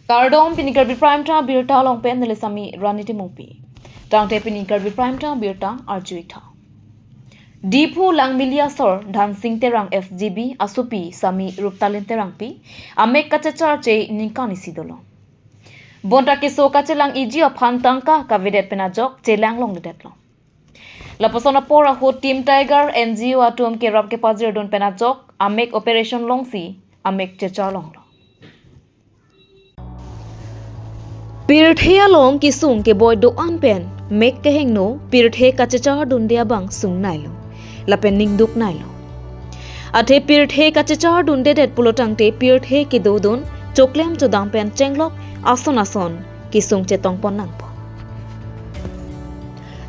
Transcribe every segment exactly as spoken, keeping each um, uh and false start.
Kardom, pini Karbi Prime Time birta along pen neli Sami Rani Timungpi. Tangte pini Karbi Prime Time birta arju-ik tha. Diphu Langmili asor Dhansing Terang S G B asopi Sami Ruptalin Terangpi amek kachecharche ningkan isi dolo. Bonta keso kachelang-iji aphan tangka kavedet pen ajok chelang longledetlo. Lapuson apor ahut Team Tiger N G O atum kerap kepajirdun pen ajok amek operation longsi amek chechar longlo. Pirthe along kesung keboi do-an pen mek kehingno pirthe kachechardunde abang sungnailo lapen ningduknailo. Athe pirthe kachechardundedet pulotangte pirthe kedodun choklem chodam pen chenglok ason ason kesung chetongpon nangpo.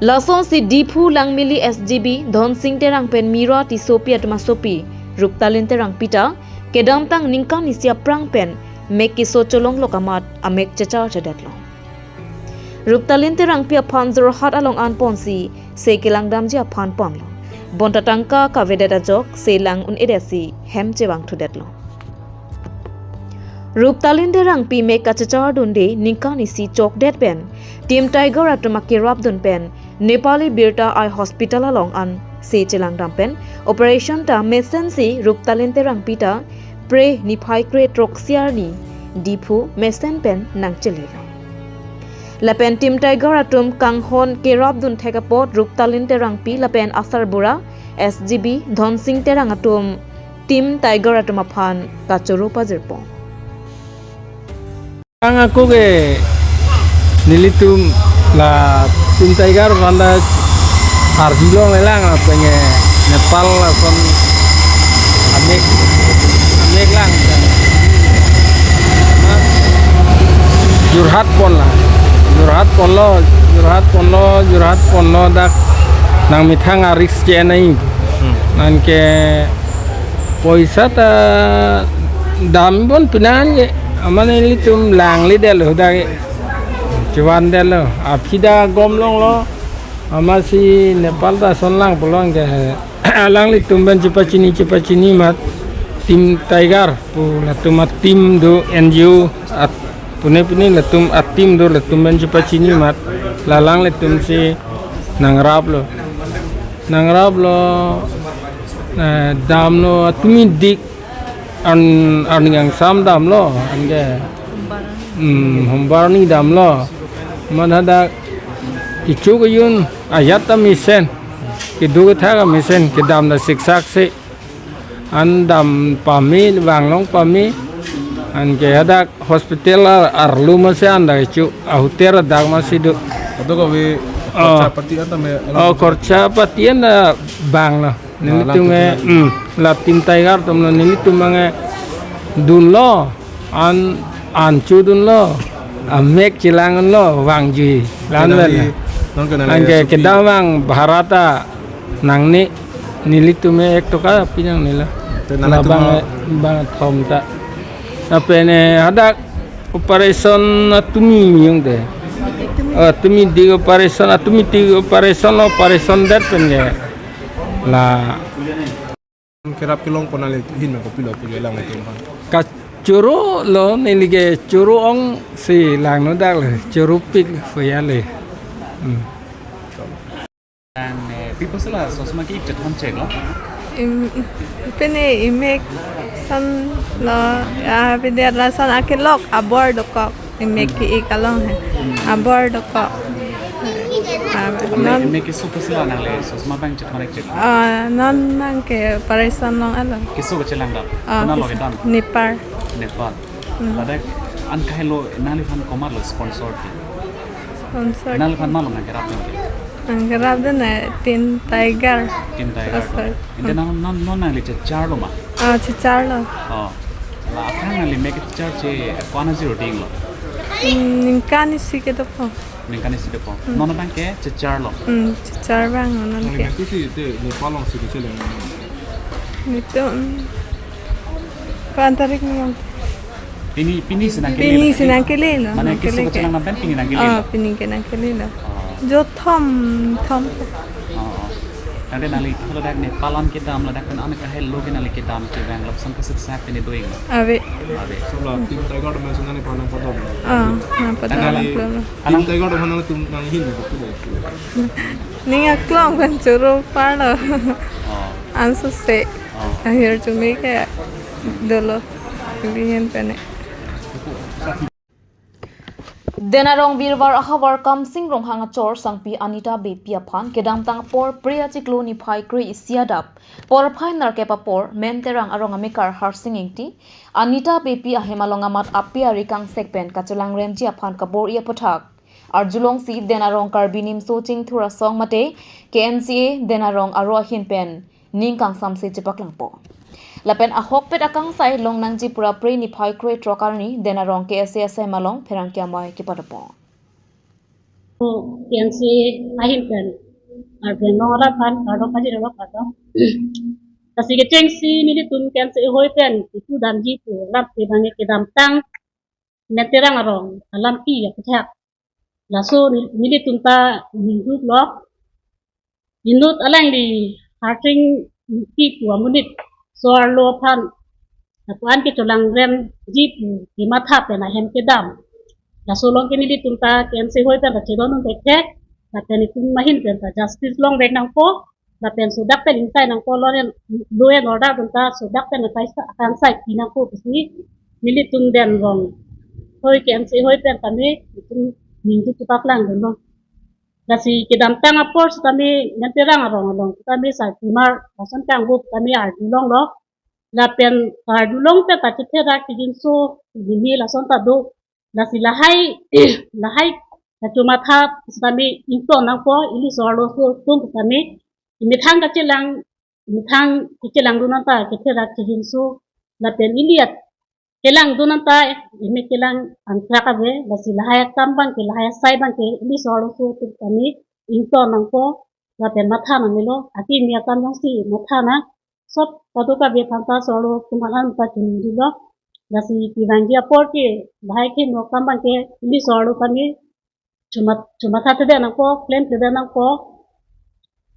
Lasonsi Diphu Langmili S G B Dhansing Terang pen Mira Tissopi atum asopi Ruptalin Terangpi ta kedamtang ningkan isi aphrang pen mek keso cholonglok amat amek checharchedetlo. Ruptalin Terangpi aphan Jorhat along anponsi se kelangdamji aphan ponlo. Bonta tangka kavedet ajok se lang un-edetsi hem chevangthudetlo. Ruptalin Terangpi mek kachechardunde ningkan isi chokdet pen Team Tiger atum akerapdun pen Nepali Birta Eye Hospital along an se chelangdam pen operation ta mesensi Ruptalin Terangpi ta Phre niphai kre throksi arni Diphu mesen pen nangchelelo. Lapen Team Tiger atum kanghon kerapdun thek apot Ruptalin Terangpi lapen asarbura S G B Dhansing Terang atum Team Tiger atum aphan kachoro pajirpo. Ang ako ke nelitum la Team Tiger vanda arjulong lelang la penge Nepal lason amek amek lang. Jorhat ponlo, Jorhat ponlo, Jorhat ponlo, Jorhat ponlo dak nangmethang a-risk chenai. Hmm. Anke poisa ta dambom pinan ke, amat nelitum langledetlo dak ke. Chevandetlo, aphi ta gom longlo, amatsi Nepal ta ason lang pulo anke alanglitum pen chepachini chepachini amat Team Tiger pu latum a-team do, N G O at pune pune latum a-team do, latum pen chepachini amat la alanglitumsi nangraplo. Nangraplo, eh, damlo atumi dik an, arni angsam damlo, anke, hmm, hombar arni damlo. Amat hadak kecho kejun ajat ta mesen, kedo ketha ta mesen, kedam ta siksak si. An dam pame, vanglong pame, anke hadak hospital a-, arlo amatsi an dak kecho, a-hotel adak amatsi do. Ado kave, oh, khorcha pati an tame, oh, khorcha pati an ta banglo. Nelitum ke, hmm, la Team Tiger atumlo, nelitum anke dunlo, an, an chodunlo, amek chelangdunlo, vangjui. La-an pen. Nonke nangli anke sopi kedam abang bhara ta nangne, nelitum ek toka pi nangnelo. Te nangli la atum bang, bang thom ta. Lapen, eh, hadak operation atumi miyong te. Atumi dik operation, atumi dik operation, operation det pen ke. La kerap kelong pon ale hin me kopilo pu alanglitum aphan. Kachorolo, neli kechoro ongsi langno dak le, choropiklo puya le. Hmm. Dan, eh, pi pusi la sosma ke-ik chethon cheklo? Im, pini imek ason lo, ya, pini lason akelok abor dokok. Imek ke-ik along he. Abor dokok. Ah, imek, non imek keso pusi la nangle sosma abang chethon-ik chek. Ah, non nangke operation long alo. Keso kachelangdam. Ah, konat lo keso kedam? Nepal. Nepal. Hmm. Ladak an kahelo nangliphan komatlo sponsor ke? Sponsor. Nangliphan malo nangkerap nangke? Nangkerap dun, eh, Team Tiger. Team Tiger. Sponsor. Ante non, non, non nangli checharlo ma? Ah, checharlo. Oh. La aphrang nangli mek kecharche ko-an ajirlo dinglo? Hmm, ningkan isi kedopo. Ningkan isi dopo. Hmm. Non abang ke checharlo? Hmm, chechar abang non. Nangli ke. Nangli mek isi te Nepal alongsi kacheleng? Nelitum, hmm, ko-an tarik ni yang. Pini, pini si nangkele. Pini si nangkele lo, mane nangkele keso ke. Kachelangdam pen pini nangkele lo. Oh, pini ke nangkele lo. Oh. Jo thom, thom. Oh, oh. Tangte nangli haladak ne palan kedam ladak pen an kahelo ke nangli kedam kevang lapuson kesuksak pen ne doing. Ave. Ave. Sola Team Tiger atum si nangli palan padam. Ah, na padam Nangli padam. Team Tiger atum nangtum nanghin betul ya. Ning aklong pen choro palo. Oh. Anso se. Oh. Akhir chumi ke dolo. Bihin pene. Den Arong Birvar ahavar Kamsing Ronghang achor sangpi Anita Beypi aphan kedamtang apor Phre achiklo niphai kre-isi adap porphai nerkep apor Menterang arong amekar Harsing Ingti, Anita Beypi ahem along amat ape ari kangsek pen kachelangremji aphan kabor-i aputhak arjulongsi Den Arong Karbi Nimso Chingthur Asong mate K N C A Den Arong aro ahin pen ning kangsamse chepaklangpo. Lapen ahokpet akangsai longnangji pura Phre niphai kre-throk arni Den Arong K S A asai malong pherangke amei kepadopo. Ko K N C A ahin pen arpen nong rapan kado pajir lo kado. Lasi kechengsi nelitum K N C A ahoi pen itu damji pu lam ke bang kedamtang Menterang arong alampi aputhak. Laso neli-, nelitum ta ningduk lo. Inut alangli Harsing Ingti pu amonit so-arlo aphan ako-an kechelangremji pu kematha pen ahem kedam. Laso along ke nelitum ta K N C A ahoi pen ta chedondun thekthe. Lapen itum ahin pen ta justice longvek nangpo. Lapen sodak pen ingsai nangpo, law and, law and order atum ta sodak pen akaisa-, akangsai pi nangpo pusi nelitum Den Arong ahoi K N C A ahoi pen tame itum ningduk chepaklangdunlo. Lasi kedamtang apor sitame Menterang arong along sitame sarpimar lason kangbup tame arjulonglo. Lapen arjulong pen ta chetherak kejinso kejimi lason ta do. Lasi lahai, lahai kachomatha sitame ington nangpo, ili so-arlo so atum sitame imethang kachelang, imethang kachelangdun anta ketherak kejinso. Lapen ili at kelangdun anta ime kelang angthrak ave. Lasi lahai akam abang ke, lahai asai abang ke ili so-arlo so atum sitame ington nangpo. Lapen matha nangnelo, akimi akam jongsi matha nang. Sop kado kave aphan ta so-arlo atum aphan ta chinidunlo. Lasi kevangji apor ke lahai kehingno akam abang ke ili so-arlo tame chomat-, chomathathedet nangpo, klemthedet nangpo.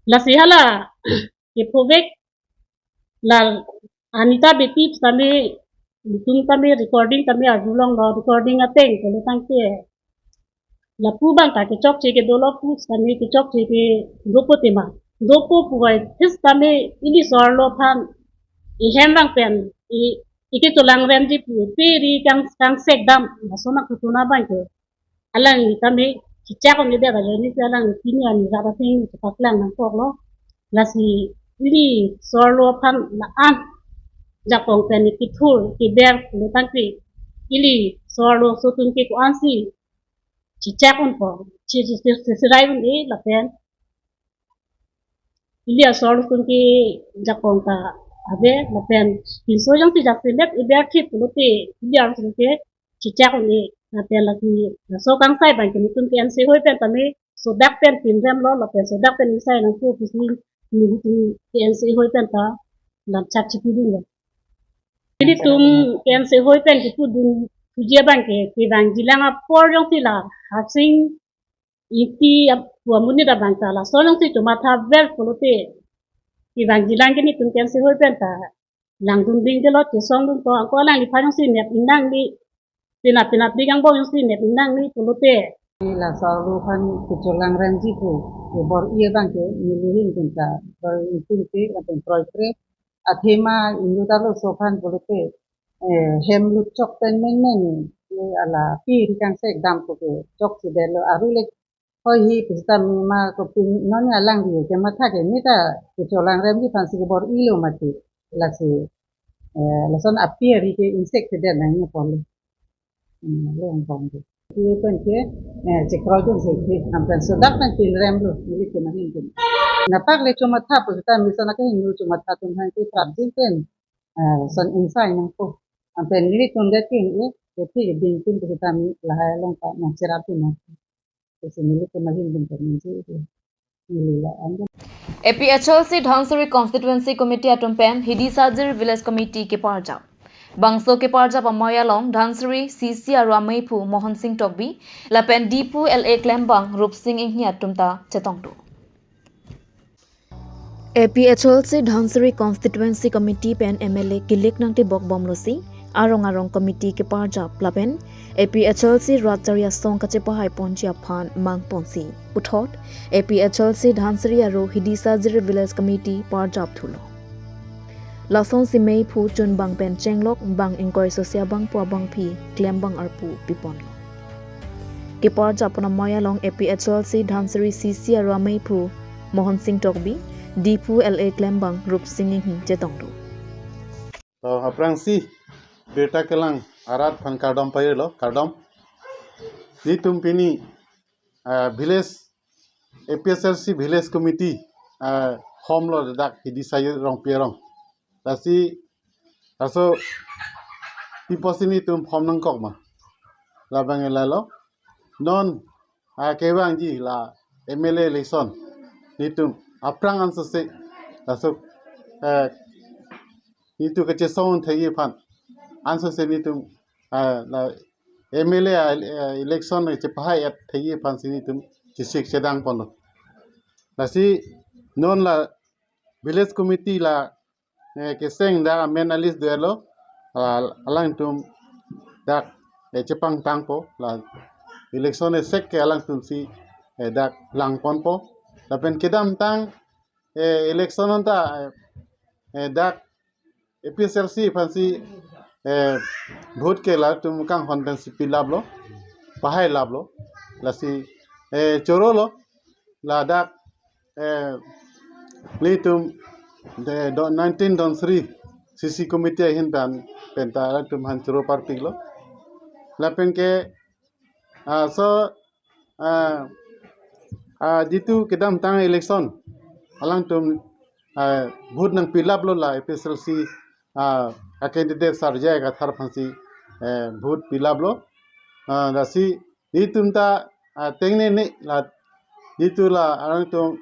Lasi hala kephovek la Anita Beypi tame, itum tame recording tame arjulonglo, recording ateng pulo tangte lapu abang ta kechokche kedolo pu sitame kechokche kedopo tema. Dopo puvoiphit sitame ili so-arlo aphan ihem abang pen i, ikechelangremji pu pe ri kang, kangsek dam lason akutuna abang ke alangli tame chechak un-edet ajoine si alangli pini ani rat athengni chepaklang nangkoklo. Lasi ili so-arlo aphan la-an jakong pen ikethur keber pulo tangte ili so-arlo so atum ke ko-ansi chechak unpo, che-, che-, che-, cherai un-e lapen ili aso-arlo atum ke jakong ta ave lapen pinso jongsi jasemet eber thip pulote ili arlo atum ke chechak un-e. Lapen lasi laso kangsai abang ke nelitum K N C A ahoi pen tame sodak pen pinremlo lapen sodak pen ingsai nangpo pusi nelitum K N C A ahoi pen ta lamchak chipidunlo. Nelitum K N C A ahoi pen kipudun thuji abang ke kevangjilang apor jongsi la Harsing Ingti ap-, pu amonit abang ta laso jongsi chomathaver pulote kevangjilang ke nelitum K N C A ahoi pen ta langdun ding delo, chesongdunpo, ako alangliphan jongsi nep ingnang ni, penap penap ding angbong jongsi nep ingnang ni pulote. Laso arlo aphan kechelangremji pu kebor-i abang ke neli ahin pen ta kroi ingti, lapen kroi kre athema inut arloso aphan pulote, eh, hem lutchok pen mengmeng, eh, ala pe ri kangsek dam pu ke chokchedetlo, arule hoi hi pusitame ma kopin non alangli kematha ke neta kechelangremji aphansi kebor-ilo mati, lasi, eh, lason ape ari ke ingsekthedet nangji apotlo. Hmm, lo angbong ke. Ke pen ke, eh, chekroidunse ke, anpen sodak pen pinremlo, nelitum ahin pen. Napak le chomatha pusitame lason akehingno chomatha atum aphan ke prapjin pen, eh, lason ingsai nangpo. Anpen nelitum det ke, eh, kethi keding pen pusitame lahai along ta nangcherapdun nangpo. Pusi nelitum ahin pen ta ningje, neli la an. A P H L C Dhansiri Constituency Committee atum pen Hidi Sajir Village Committee keparjap. Bangso keparjap amei along Dhansiri C C aro ameiphu Mohan Singh Tokbi lapen Diphu L A klembang Rupsing Inghi atum ta chetongdun. A P H L C Dhansiri Constituency Committee pen M L A kilik nangtibok bomlo si arong arong committee keparjap lapen A P H L C rat chari asong kachepahai ponji aphan mangpon si puthot A P H L C Dhansiri aro Hidisajir Village Committee parjap thulo. Lason si meiphu chunbang pen chenglok bang ingkoi sosia bangpo abangpi klembang arpu piponlo. Keparjap pon amei along A P H L C Dhansiri C C aro ameiphu Mohan Singh Tokbi, Diphu L A klembang Rupsing Inghing chetonglo. To aphrangsi birta kelang arat aphan kardom pajirlo, kardom. Netum pini, ah, village, A P H L C village committee, ah, homlo dak Hidisajir Rongpi arong. Lasi, laso pi apotsi netum hom nangkok ma? Labang lalo. Non, ah, kevangji la M L A election netum aphrang ansose, laso, eh, netum kachesong thekji aphan ansose netum, ah, la M L A, ah, election chepahai et thekji aphan si netum chesik chedang ponlo. Lasi non la village committee la, eh, keseng dak amen a-list dolo, ah, alangtum dak, eh, chepangtangpo, la election esek ke alangtum si, eh, dak langponpo. Lapen kedamtang, eh, election anta, eh, eh, dak A P H L C aphansi, eh, vote ke latum kanghon pensi pilaplo, pahailaplo, lasi, eh, chorolo, ladak, eh, netum de do nineteen Dhansiri C C committee ahin pen penta alangtum aphan choro parpiklo. Lapen ke, ah, so, ah, ah, jitu kedamtang election alangtum, ah, vote nangpilaplo la A P H L C, ah, a-candidate Sir J I Kathar aphansi, eh, vote pilaplo. Ah, lasi netum ta, ah, tengnene la, netum la alangtum,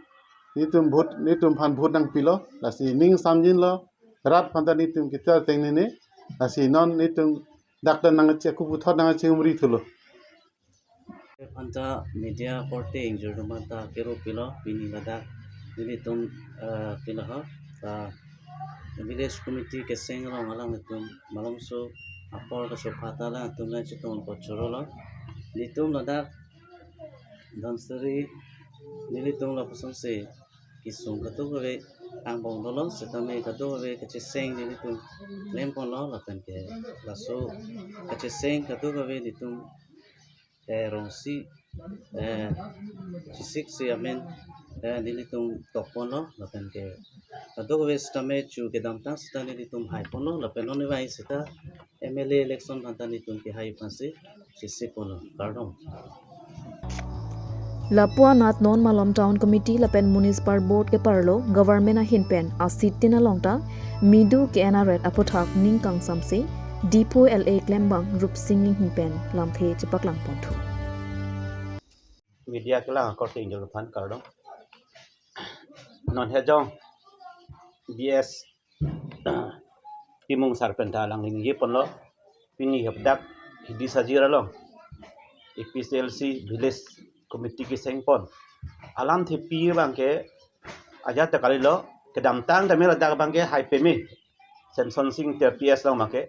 netum vote, netum aphan vote nangpilo, lasi ning samjinlo, rat aphan ta netum kita tengnene, lasi non netum dak ta nangche kuputhot nangche umri thulo. Aphan ta media korte ingjir atum aphan ta kero pilo, pini ladak nelitum, eh, pilo ho, ta village committee keseng along alanglitum malomso apor kachopha ta alangtum nangchetong apot chorolo. Netum ladak Dhansiri nelitum lapusonsi kesung kadokave angbong dolo, setame kadokave kacheseng nelitum klemponlo, lapen ke laso kacheseng kadokave netum, eh, rongsi, eh, chesik si amen, eh, nelitum tokponlo, lapen ke kadokave setame chu kedamtang seta nelitum haiponlo, lapen non ivai seta M L A election aphan ta netum kehai aphansi chesikponlo, kardom. Lapu anat non malom Town Committee lapen Municipal Board keparlo government ahin pen a-seat tin along ta midu ke-en aret aputhak ning kangsamsi Diphu L A klembang Rupsing Inghing pen lamthe chepaklangponthu. Media kelang akorte ingjir atum aphan kardom. Non hejong B S Timung Sar pen ta alangli ningjeponlo, pini ladak Hidisajir along A P H L C village committee kesengpon alamthepi abangke ajat ta kalilo, kedamtang tame ladak abangke hai peme, Semson Sing Ingti P S along abangke.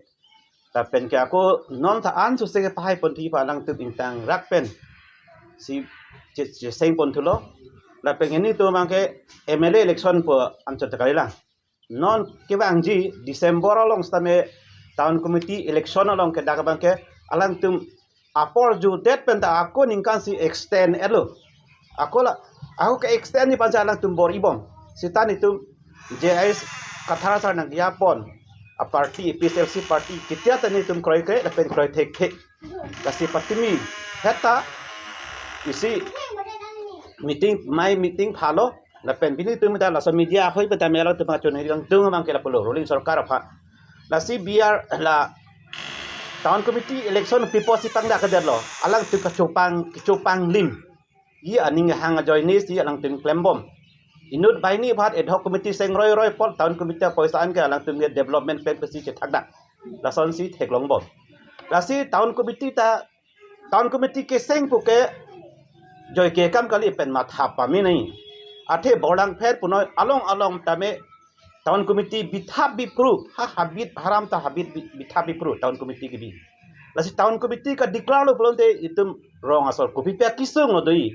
Lapen ke ako non ta ansose kepahaiponji aphan alangtum ingtangrak pensi che, chesengponthulo. Lapen ke netum abangke M L A election pu anchot ta kalilang. Non kevangji December along setame Town Committee election along ke dak abangke alangtum apor jutdet pen ta ako ningkansi extend etlo. Ako la, ako ke-extendji aphansi alangtum bor-ibom. Seta netum J I Kathar sar nangkejapon a-party, A P H L C party, ketia ta netum kroikre lapen kroi thekthe. Lasi patimi heta isi meeting, mai meeting phalo, lapen pini netum ta laso media ahoi pen ta melo atum pachun hirang tung abangke lapulo ruling sorkar aphan. Lasi B R la Town Committee election pi apotsi pangdak kedetlo, alangtum kachopang, kachopanglim. Ye aning hang ajoine si alangtum klembom. Inut banghini aphan ad hoc committee seng roiroi apot Town Committee apoisa an ke alangtum ye development pen pensi chethakdak. Lasonsi theklongbom. Lasi Town Committee ta, Town Committee keseng puke joike akam kali pen matha pame nai. Athe Borlangpher punoi along along tame town committee bithap biphru, ha habit haram ta habit bi- bithap biphru town committee kebi. Lasi town committee ka-declare lo pulote itum rong asor kopi pe akesung lo doi,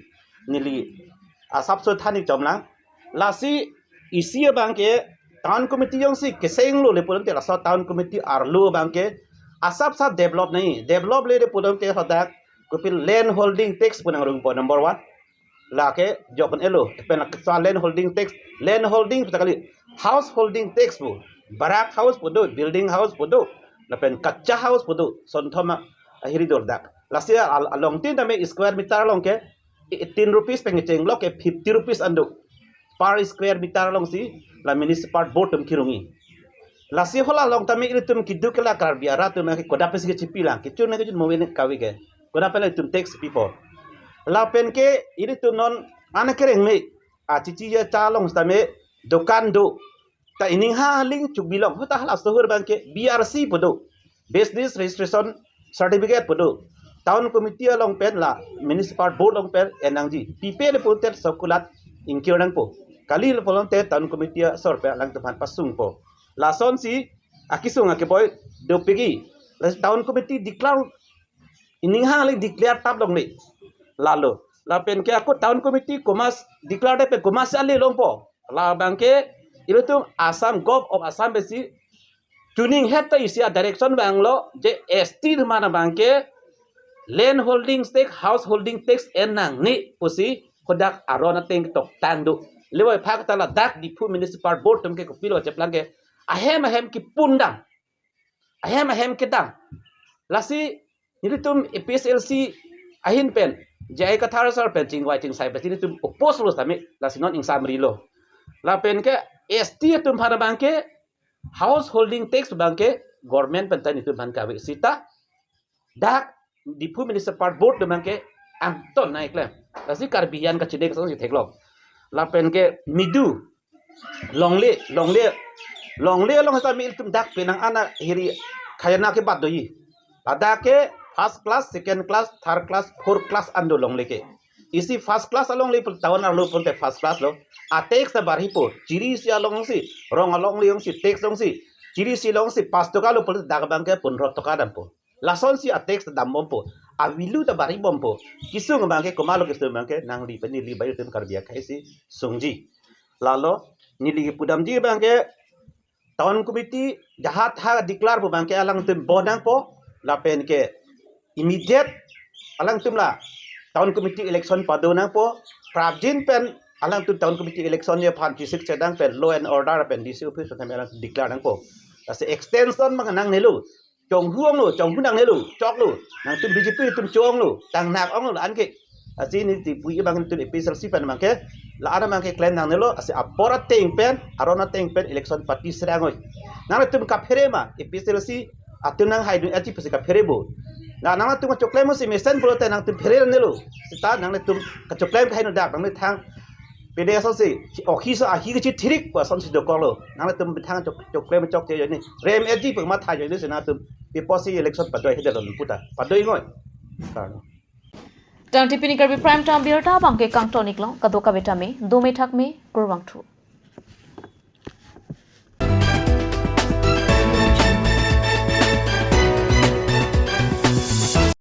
neli asapso than-ik chomlang. Lasi isi abangke town committee jongsi kesenglo le pulote laso town committee arlo abangke asapsa develop nangji. Develop le le pulote hadak kopi land holding tax pu nangrungpo number one. Lake jokon elo, pen lake sa land holding tax, land holding pu ta kali, house holding tax pu, barak house pu do, building house pu do, lapen kacha house pu do, sonthom ahiri do ladak. Lasi al- along tin tame square meter along ke eighteen rupees pen kecheng lo ke fifty rupees an do per square meter alongsi la municipal board atum kerungji. Lasi hala along tame ilitum keduk ke la Karbi arat atum ke kodak pensi kechipi lang, kechun na kechun mo wen kave ke, kodak pen la itum tax pipo. Lapen ke ilitum non an kereng me achichi ya cha along tame dokan do, ta ining ha ling chuk bilong, huta hala sohor abangke B R C pu do, business registration certificate pu do. Town committee along pen la municipal board along pen en nangji. Pipe le pulote circular ingkir nangpo. Kali le pulote town committee asor pen alangtum aphan pasungpo. Lasonsi akesung akeboi dopikji. Lasi town committee declare, ining ha le declare tap longle. Lalo. Lapen ke ako town committee komat declare det pen komatsi ale longpo. Labangke ilitum Assam, Govt of Assam pensi tuning het ta isi a-direction vanglo je S T atum aphan abangke land holding tax, house holding tax en nangne pusi kodak aron ateng toktang do. Levoiphak ta ladak Diphu Municipal Board atum ke kopilo cheplang ke ahem ahem kipundang, ahem ahem kedam. Lasi nelitum A P H L C ahin pen J I Kathar sir pen chingvai chingsai pensi nelitum oppose lo tame, lasi non ingsamri lo. Lapen ke S T atum aphan abangke house holding tax abangke government pen ta nelitum aphan kave sita dak Diphu Municipal Board atum abangke angton nangji klem. Lasi Karbi an kachini kasong si theklong. Lapen ke midu longle, longle, longle along tame ilitum dak penang an ahiri khajana kebat doji. Ladak ke first class, second class, third class, fourth class an do longle ke. Isi first class alongle pul town arlo pulote first class lo. A tax ta barhipo. Chiri isi alongsi, rong alongle alongsi, tax alongsi, chiri isi alongsi pas toka lo pulote dak abangke pundro toka dampo. Lasonsi a tax ta dambompo. A value ta barhibompo. Kesung abangke komatlo kesung abangke nangli pen neli bai atum Karbi akhei si sungji. Lalo neli kepudamji abangke town committee jahat ha declare pu abangke alangtum bon nangpo, lapen ke immediate alangtum la town committee election pado nangpo, prapjin pen alangtum town committee election aphan chisik chedang pen law and order pen D C office pen alangtum declare nangpo. Lasi extension abang nangnelo, chonghu onglo, chonghu nangnelo, choklo, nangtum B J P atum chonglo, tangnak onglo anke. Lasi neli puji abang nelitum A P H L C pen abangke la-an abangke klem nangnelo, lasi apor ateng pen, aron ateng pen election party serang oi. Nangtum kaphere ma, A P H L C atum nanghaidun aji pusi kaphere bo. Na nangtum kachoklem si mesen pulote nangtum phere nangnelo. Sita nangtum kachoklem kahaidun dak, nangtum thang P D S si, ohi so ahi kachithirik pu asonsi dokoklo. Nangtum thang chok- choklem chokche ajoine. Rem aji pu matha ajoine si nangtum piposi election padoi hidalo puta. Padoi ngoi. Tangte pini Karbi Prime Time birta abangke kangton-iklong, kadokave tame dome thakme, kurvangthu.